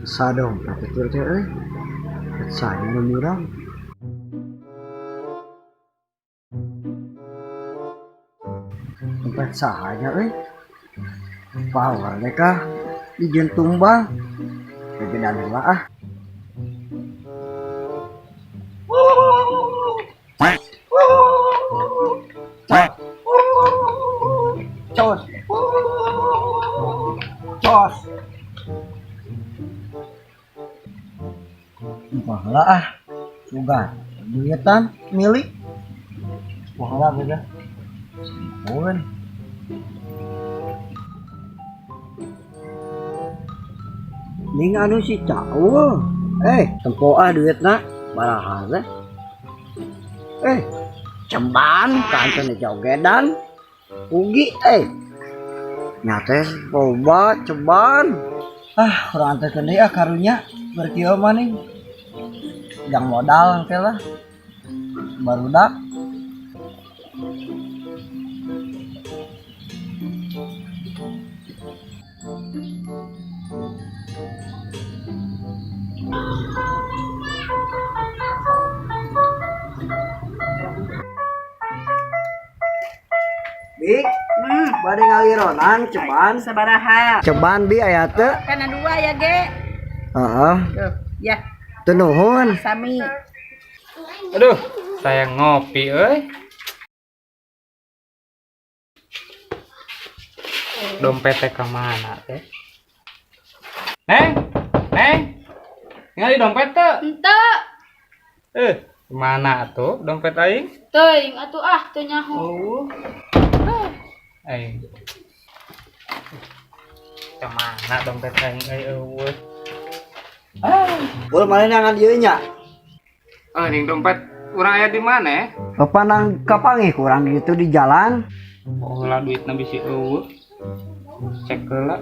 Sadong kecil teh euy. Saya nu murang. Tempat sahanya euy. Power deh kah? Dijieun tumbal. Gegedan heula ah. Cos. Cos. Wah lah ah. Sugan. Duitan milik. Wah lah beda. Sampun. Ning anu si Caul. Tempo ah duitna. Baraha teh. Ceban kancan jogedan. Ugi Nya teh loba ceban. Ah, urang anterkeun deui ah karunya berkieu mah ning. Jang modal engke lah. Barudak. Bi, bade ngalironan ceban. Sabaraha? Ceban bi aya teu? Kana dua ya ge. Heeh. Tuh, ya. Teu nuhun. Sami. Aduh, saya ngopi euy. Dompet teh ka mana teh? Neng, Neng. Ningali dompet teu? Henteu. Mana atuh dompet aing? Teuing atuh ah teu nyaho. Oh. Aing. Ka mana dompet aing euy eueuh. Ah, boleh mana nangan ieu nya? Ning dompet urang aya di mana? Kapan kapangih kurang gitu di jalan. Oh lah duitna bisi eueuh. Cek heula.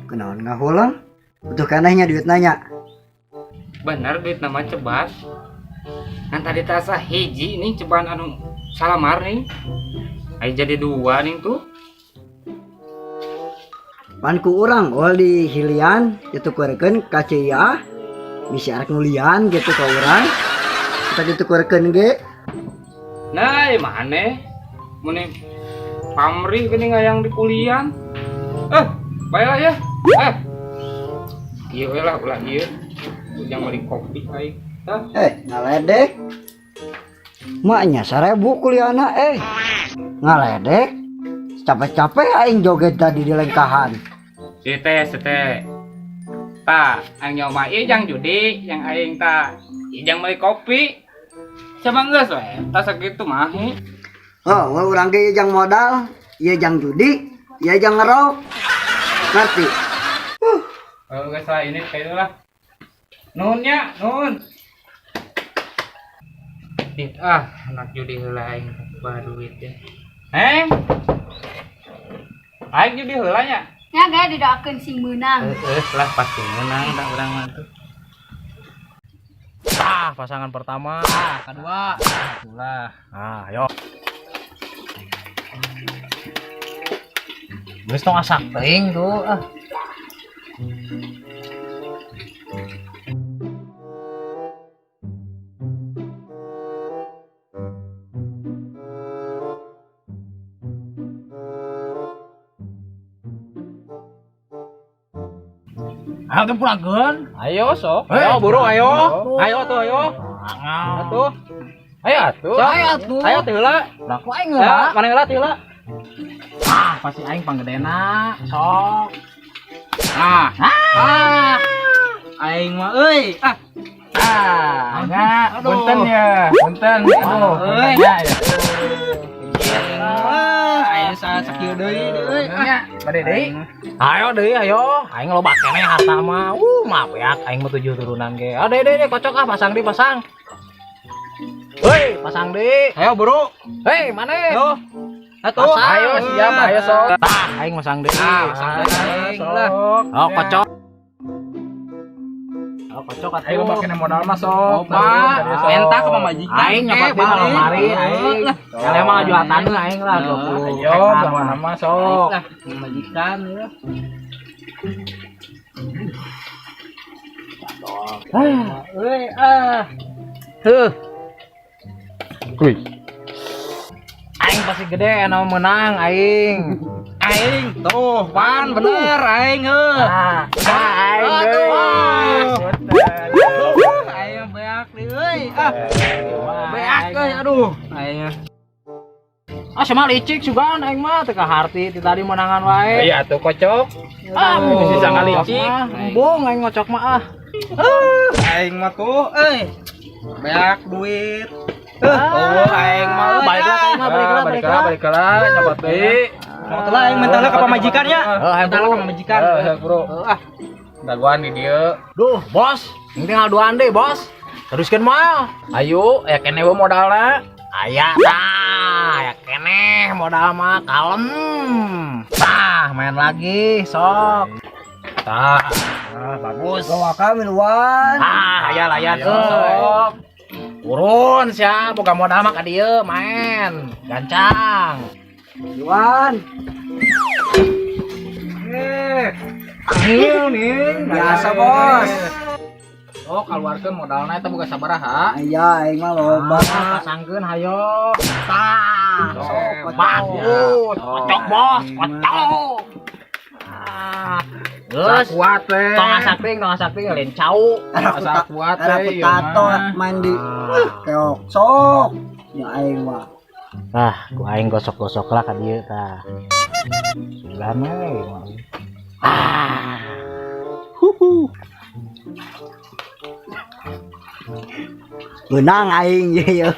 Kunaon ngahulang? Butuh kenehnya duit nanya. Bener duit nama ceban. Kan tadi teh asa hiji nih ceban anu salamar nih. Ai jadi dua nih tuh. Pan ku urang ol di hilian ditukeurkeun ka Cia. Bisi arek nulian gitu ka urang. Kita ditukeurkeun ge. Nah, maneh? Meni pamrih geuning hayang di kulian. Baiklah ya. Ieu we lah ulah ieu. Ujang beli kopi aing. Tah. Ngaledek. Maknya 1000 kuliahna Ngaledek. Capek-capek aing joget tadi di lengkahan. Si teh, si teh. Ta, aing nyoba ieu jang judi, yang aing ta jang beli kopi. Coba geus we, ta sakitu mah. Oh, urang ge jang modal, ieu jang judi, ieu jang ngerok. Ngerti? Oh, geus lah ini kayak lah. Nuhun nya, nuhun. Ih, ah, anak judi heula aing baru duit ya. Neng. Aing judi heula nya. Nya ge didoakeun sing meunang. Heeh, lah pasti meunang da urang mah tuh. Ah, pasangan pertama, kedua. Itulah. Ah, ayo. Geus tong asak teuing tuh, ah. Ayo teh pulangkeun. Ayo sok. Hei. Ayo buru ayo. Ayo tuh ayo. Atuh. Ayo atuh. Ayo atuh. Ayo teh heula. Lah ku aing Ya, heula. mana heula teh heula. Ah, pasti aing panggedena. Sok. Ah. Ah. Aing mah euy. Ah. Ah. Nya, Aduh. punten ya. Punten. Aduh, Euy. punten ya. Ah, aing sakieu deui euy. Nya, bade deui. Ayo deui ayo. Aing loba keneh harta mah. Maaf ya, aing mah 7 turunan ge. Ah, deui deui kocok ah, pasang deui, pasang. Hei, pasang deui. Ayo buru. Hei, maneh? Yo. Atuh. Pasang. Ayo siap, ayo sok. Tah, aing masang deui. Ah, masang deui aing lah. Oh, kocok. Oh, kocok atuh. Ayo make modal mah sok. Loba. Menta ke pamajikan. Aing nyokotin lemari aing. Eleh mah jual taneuh aing lah 20. Ayo, mana mah sok. Pamajikan ya. Euy ah. Heuh. Wih. Aing pasti gede anu menang aing. Aing tuh, pan bener aing heuh. Ah, aing Aduh. Aing beak deui euy. Ah. Beak euy aduh. Aing. Ah, sama licik sugan aing mah teu kaharti ti tadi menangan wae. Iya tuh kocok. Ah, bisa ngalicik. Embung aing ngocok mah ah. Aing mah tuh euy. Beak duit. Oh, aing mah balik lah aing mah balik lah balik lah nyopot deui. Mau telah aing mentahna ka pamajikan nya. Heuh, aing Mentahna ka pamajikan. Heuh, bro. Ah. Dagoan di dieu. Duh, bos. Ini tinggal duaan deh, bos. Teruskeun mah. Ayo, ya kene we modalna. Aya tah, ya keneh modal mah kalem. Tah, main lagi, sok. Tah. Ah, bagus. Bawa miluan. Ah, aya layan Ayo, euy. sok. Turun sia, boga modal mah ka dieu main. Gancang. Miluan. Angil nih. Biasa, Bos. Oh, keluarkeun modalna eta boga sabaraha? Aya aing mah loba. Ah, pasangkeun hayo. Tah. Sok, Bagus. Kocok, Bos. Kocok. Ah. Geus. Kuat we. Tong asak teuing lain cau. Asa kuat Era we, ieu tato mah. main di keok sok. Ya aing mah. Ah, ku aing gosok-gosok lah ka dieu tah. Sugan we. Ah. Huhu. Menang aing ye ye.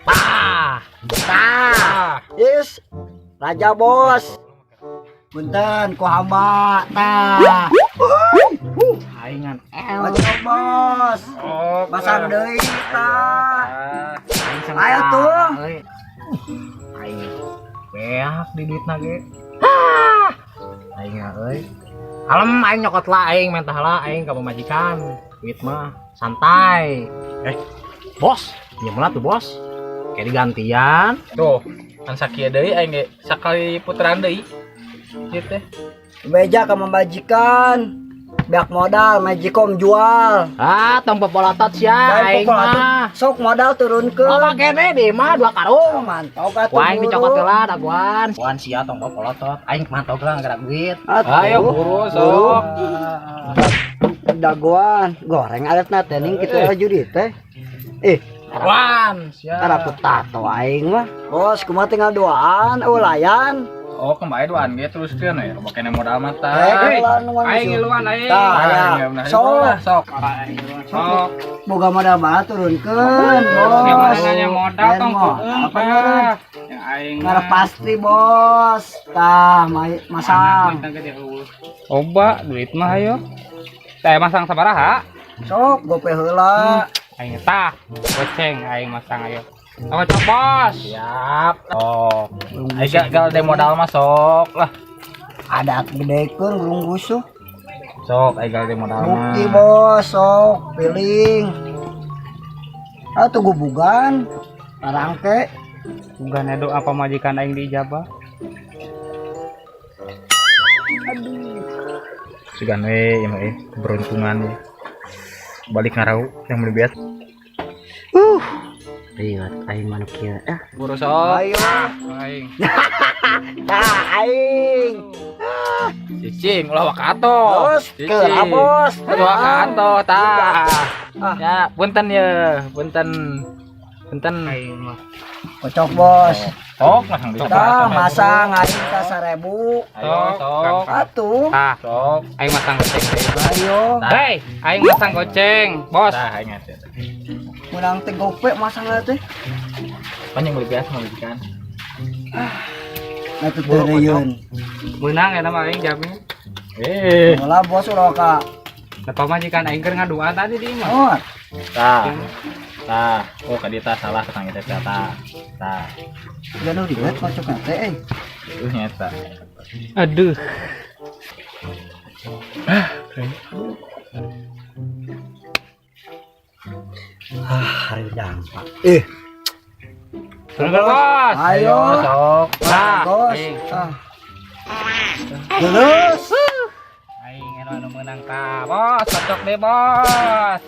Tah. Tah. Yes. Raja bos. Punten ku hamba tah. Aing ngan el. Raja bos. Pasang deui tah. Ayo tuh. Aing beak di duitna ge. Ah. Aing euy. Kalem aing nyokot lah aing mentah lah aing ka pamajikan. Duit mah santai. Bos, nyemelah tuh bos. Kayak digantian. Tuh, kan sakieu deui aing ge sakali putaran deui. Ieu teh. Beja ka pamajikan. Beak modal magicom jual. Ah, tong popolotot sia aing mah. Sok modal turunkeun. Oh, makene di mah 2 karung. Oh, mantap atuh. Wah, aing dicokot heula dagoan. Wan sia tong popolotot. Aing mantog lah gerak duit. Ayo buru sok. Dagoan, goreng alatna teh ning kitu judi teh. Wan sia. Karena tato aing mah. Bos, kumaha tinggal duaan, layan. Oh, kembali duaan ge teruskeun we, loba kene modal mah tah. Aing ngiluan aing. Tah, sok. Sok. Sok. Boga modal mah turunkeun, bos. Nanya modal tong apa meureun? Ya aing Ngarep pasti, bos. Tah, masang. Oba duit mah ayo. Teh masang sabaraha? Sok, gope heula. Aing tah, goceng aing masang ayo. Aku cok bos. Siap. Oh. Aing gagal de modal mah sok lah. Ada gedekeun gulung gusuh. Sok aing gagal de modal mah. Bukti bos, sok piling. Ah tunggu bugan. Parangke. Bugan doa pamajikan aing diijabah. Aduh. Sugan we ieu mah keberuntungan we. Balik ngarau yang beli beat. Lihat aing manuk kieu ah. Buru sok. Ayo. Aing. Tah aing. Cicing ulah wakato. Bos, ke bos. Wakato tah. Ya, punten ya, punten. Punten. Aing mah. Kocok bos. Sok masang deui. Tah masang aing ka 1000. Ayo sok. Atuh. Tah, sok. Aing masang goceng. Ayo. Hei, aing masang goceng, bos. Tah aing atuh. Menang teh gope masang teh. Panjang beli biasa majikan. Nah itu teureun. Menang ya nama aing jamin. Lah bos ulah ka. Lah pamajikan aing keur ngaduan tadi di imah. Oh. Tah. Tah, oh ka dieu tah salah ketang eta tah. Tah. Gaduh dieu kocok teh euy. Nyata. Aduh. Ah, hareudang Pak. Turun bos. Ayo. Sok. Nah, Bos. aing. Ah. Terus. Aing anu meunang ka bos, cocok deh bos.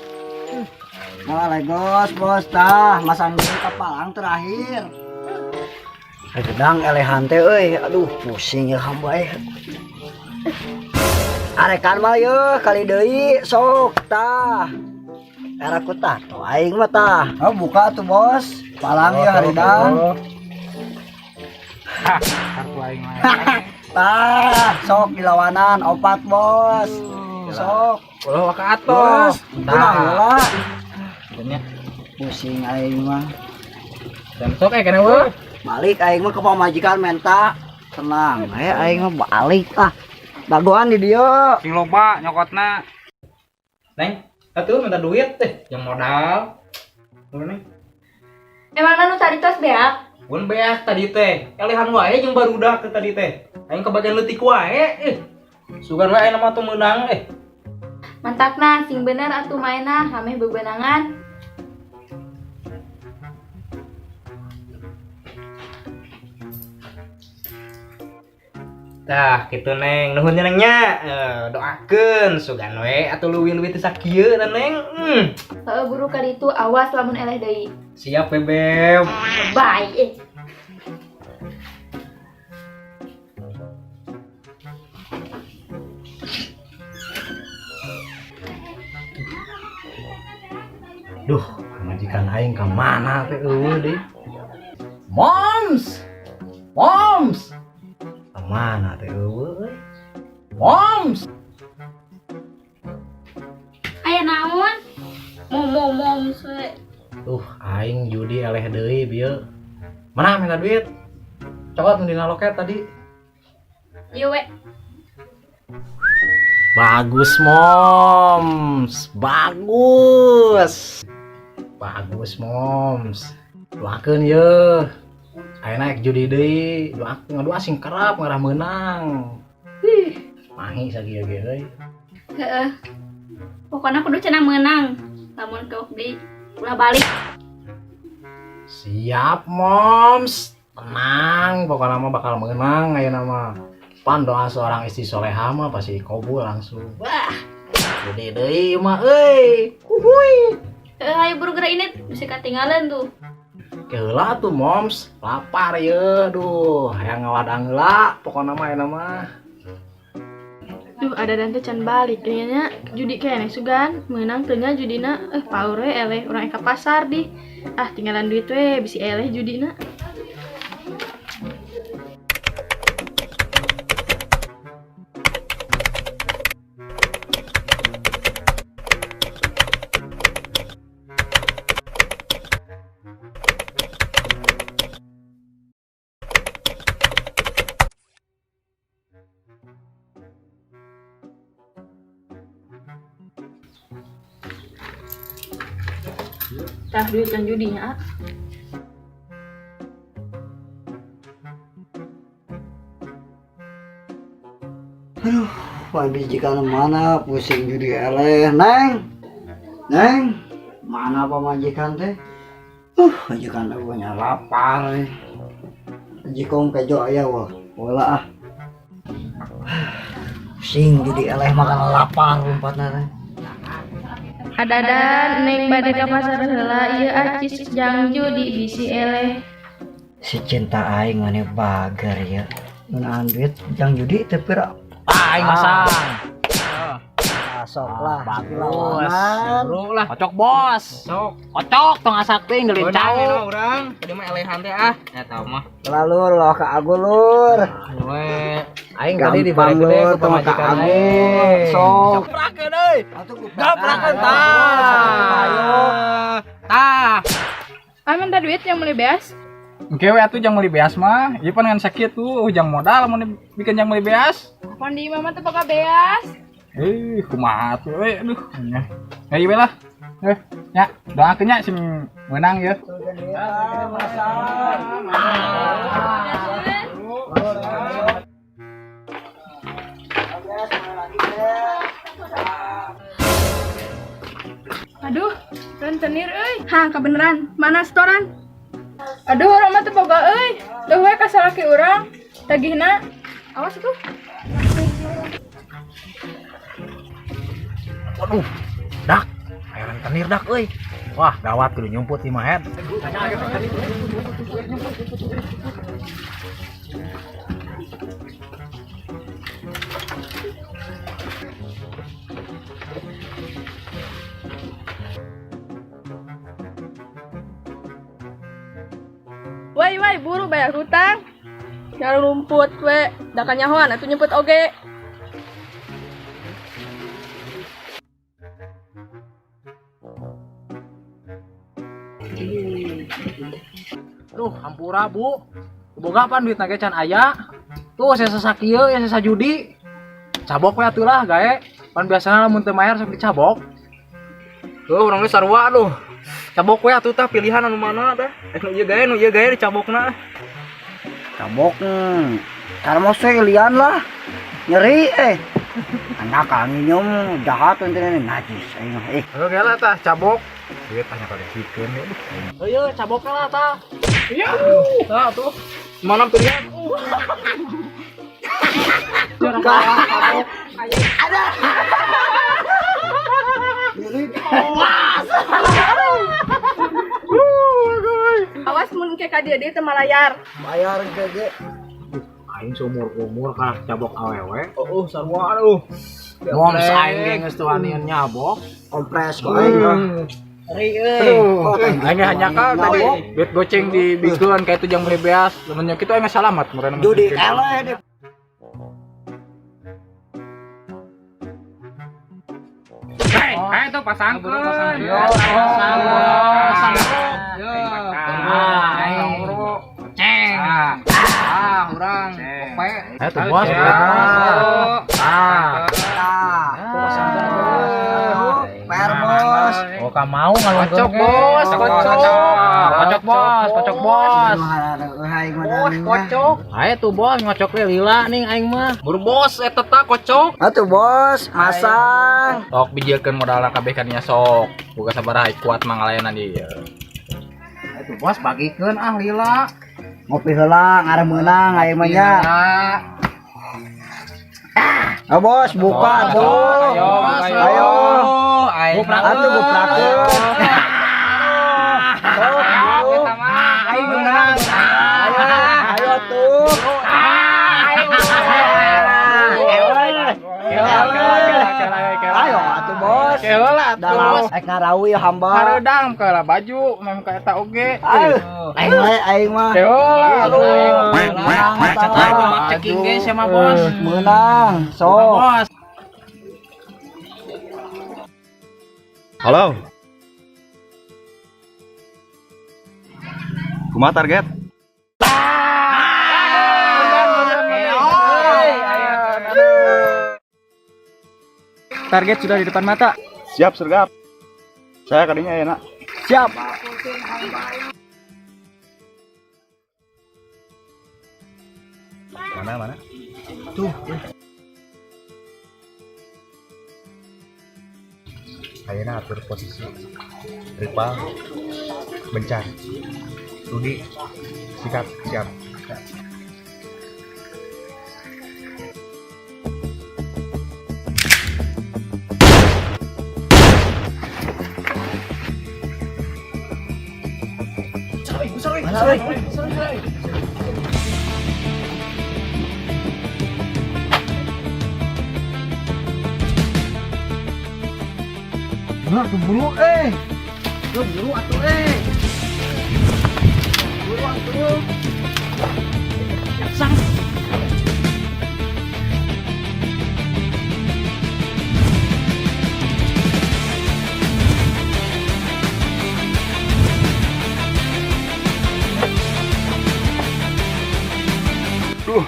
Malah legos bos tah, masang deui ka palang terakhir. Hareudang elehan teh euy, aduh pusing ya hamba eh. Arekan mah yeuh kali deui sok tah. Era ku tah, tuh aing mah tah. Oh, buka tuh bos. Palang ya hareudang. Hah, kartu aing mah. Tah, sok dilawanan opat bos. Sok. Ulah waka atuh. Bos, tah heula. Nya. Pusing aing mah. Dan sok kena weuh. Balik aing mah ke pamajikan menta. Tenang, aing mah balik ah. Dagoan di dieu. Sing loba nyokotna. Neng, atuh minta duit teh, yang modal. Dulu neng. Emang nu tadi tos beak? Mun beak tadi teh, elehan wae jeung barudak teh tadi teh. Aing kebagian leutik wae eh. Sugan wae ayeuna mah tuh meunang eh. Mantakna sing bener atuh maena hameh bebenangan. Tah, kitu Neng. Nuhun nya Neng nya. Doakeun sugan we atuh leuwih-leuwih teh sakieu teh Neng. Heeh buru kali itu awas lamun eleh deui. Siap Bebeb. Bye. Duh, pamajikan aing ka mana teh eueuh deui. Moms. Moms. Ka mana teh eueuh euy? Moms. Aya naon? Mom we. Aing judi eleh deui bieu. Mana minta duit? Cokot dina loket tadi. Ieu we. Bagus, Moms. Bagus. Bagus, Moms. Doakeun ye. Ayeuna ek judi deui, doakeun ngadoa sing kerap ngarah meunang. Ih, mahi sakieu ge euy. Heeh. Pokona kudu cenah meunang. Lamun keuk deui ulah balik. Siap, Moms. Tenang, pokoknya mah bakal menang ayeuna mah. Pan doa seorang istri soleha mah pasti dikabul langsung. Wah, judi deui mah euy. Uhuy. Heeh, ayo buru geura ini bisa ketinggalan tuh. Keheula tuh Moms, lapar ye, duh, hayang ngawadang heula pokona mah ayeuna mah. Duh, ada dan teh can balik kayaknya judi keneh sugan, meunang teu nya judina, paur we eleh urang ka pasar di. Ah, tinggalan duit we bisi eleh judina. Tah duit yang judinya. Aduh, pamajikan mana pusing judi eleh, Neng. Neng, mana pamajikan teh? Majikan teh punya lapar. Jikong kejo aya wah, bola ah. Pusing judi eleh makan lapar lompatna teh. Adadan neng bade ka pasar heula ieu acis jang judi bisi eleh. Si cinta aing mane bager ya. Ngeunaan duit jang judi teh pira? Ah, aing masang. Masuk lah. Bagus. Buru lah. Kocok bos. Sok. Kocok tong asak teh ngelin Beunang cau. we urang. Tadi mah elehan teh ah. Eta mah. Lalu loh ka aku lur. We. Aing tadi dibere Gampang gede lur ku tong ka pamajikan aku. aing. Sok. Gaprakeun euy. Gaprakeun Tah. tah. Tah. Ah, minta duit yang beli beas. Engke we atuh jang meuli beas mah. Ieu pan ngan sakieu tuh jang modal mun bikin jang meuli beas. Kapan di mama teh bakal beas? Kumaha tuh we aduh. Nya. Ya ieu we lah. Nya, doakeun nya sing meunang ye. Aduh, rentenir euy. Hah, kebeneran. Mana setoran? Aduh, urang mah teu boga euy. Deuh we ka salaki urang. Tagihna. Awas tuh. Waduh, dak, aya rentenir dak euy. Wah, gawat kudu nyumput di mahed. Woi, woi, buru bayar hutang. Nyari rumput we, da kanyahoan atuh nyumput oge. Duh, hampura, Bu. Boga pan duit ge can aya. Tuh saya sakieu ya sesa judi. Cabok we atuh lah gae. Pan biasana lamun teu mayar sok dicabok. Tuh urang ge sarua aduh. Cabok we atuh tah pilihan anu mana tah. Eh nu ieu gae nu ieu gae dicabokna. Cabok. Termos we lian lah. Nyeri eh. Anak kami nyom jahat ente najis aing mah. Eh, Heuh geula tah cabok. Duit tanya pada sikeun ya. Heuh, cabok lah tah. Iya. Tah tuh. Mana pilihan? Awas mun ke ka dieu deui teu malayar. Bayar ge. Aing seumur-umur kalah cabok awewe. Oh, sarua aduh. Moms aing ge geus teu wanian nyabok. Kompres kok aing mah. Nyeri euy. Oh, Aing ge hanyakal tadi duit goceng dibikeun ka itu jang beli beas. Lamun nya kitu aing geus salamat meureun. Judi eleh di Hei, ayo tuh pasangkeun. Yo, pasang. Yo, Aing. Ceng. Ah, urang. Kope. Ayo tuh bos. Ah. Bayar bos. Oh, ka mau ngalungkeun Kocok, ge. bos, kocok. Kocok bos, kocok bos. Aing mah Kocok. Ayo tuh bos ngocok we lila ning aing mah. Buru bos eta tah kocok. Atuh bos, masang. Sok bijilkeun modalna kabeh ka dinya sok. Boga sabaraha kuat mangalayanan ieu. Ayo tuh bos bagikeun ah lila. Ngopi heula ngarah meunang aing mah nya. Ah bos, buka tuh. Ayo, Ayo. Ayo. Atuh guprakeun. Sok, tuh. Aing menang. Ayo, ayo tuh. Ayo atuh bos. Keula Dalam atuh. ek ngarawi hamba. Hareudang ka baju mem ka eta oge. Ayo, aing mah aing mah. Keula atuh. Menang atuh. Ceking ge sama bos. Menang, sok. Bos. Halo. Kumaha target? Target sudah di depan mata. Siap sergap. Saya kadinya enak. Siap. Mana mana? Tuh. Ayeuna atur posisi. Rival bencar. Rudi sikat siap. Mana euy? Bener tuh buru eh. Tuh buru atuh eh. Buru atuh. Sang. Duh.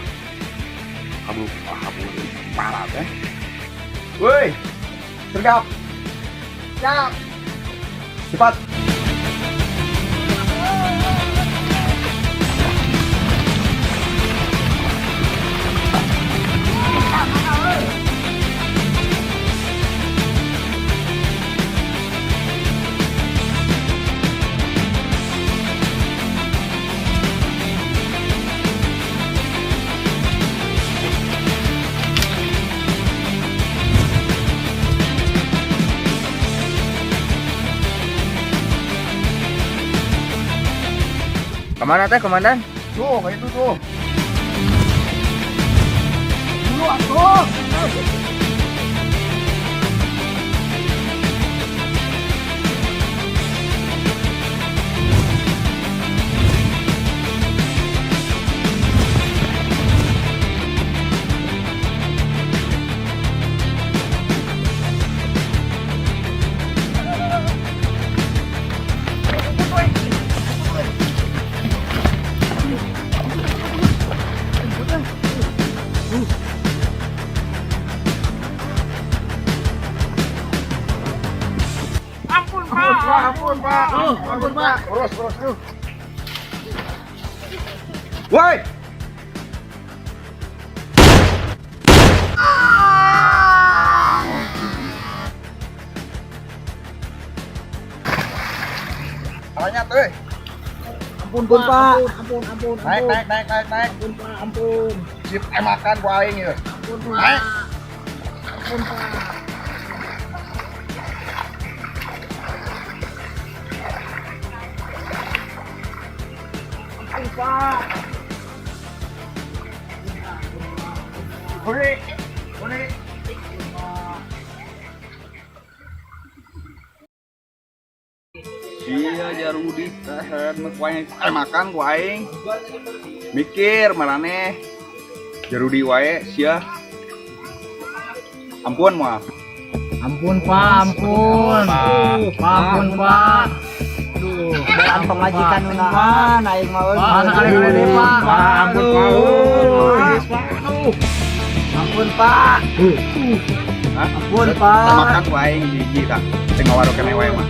Kabur, kabur parah teh. Woi. Sergap. Siap. Cepat. Kemana teh komandan? Tuh, kayak itu tuh. Dulu atuh. Ampun, Pak. Ampun, Pak. Ampun, Pak. Terus, terus, terus. Woi. Alanya tuh. Ampun, Pak. Ampun, ampun, Naik, naik, naik, naik, naik. Ampun, Pak, ampun. Sip, makan gua aing ya. Ampun, Pak. Naik. Ampun, Pak. Ampun, Pak. Beri. Beri. Iya, Jarudi teh makan ku aing. Mikir maraneh. Jarudi wae sia. Ampun moal. Ampun, Pak, ampun. Pak, ampun, Pak. Aduh. Belaan pamajikan nu naan aing mah euy. Pak, sekali-kali deh, Pak. Pak, ampun, Pak. Aduh. Pak, aduh. Ampun, Pak. Hah? Ampun, Pak. Makan ku aing hiji tah. Teu ngawaru keneh wae mah.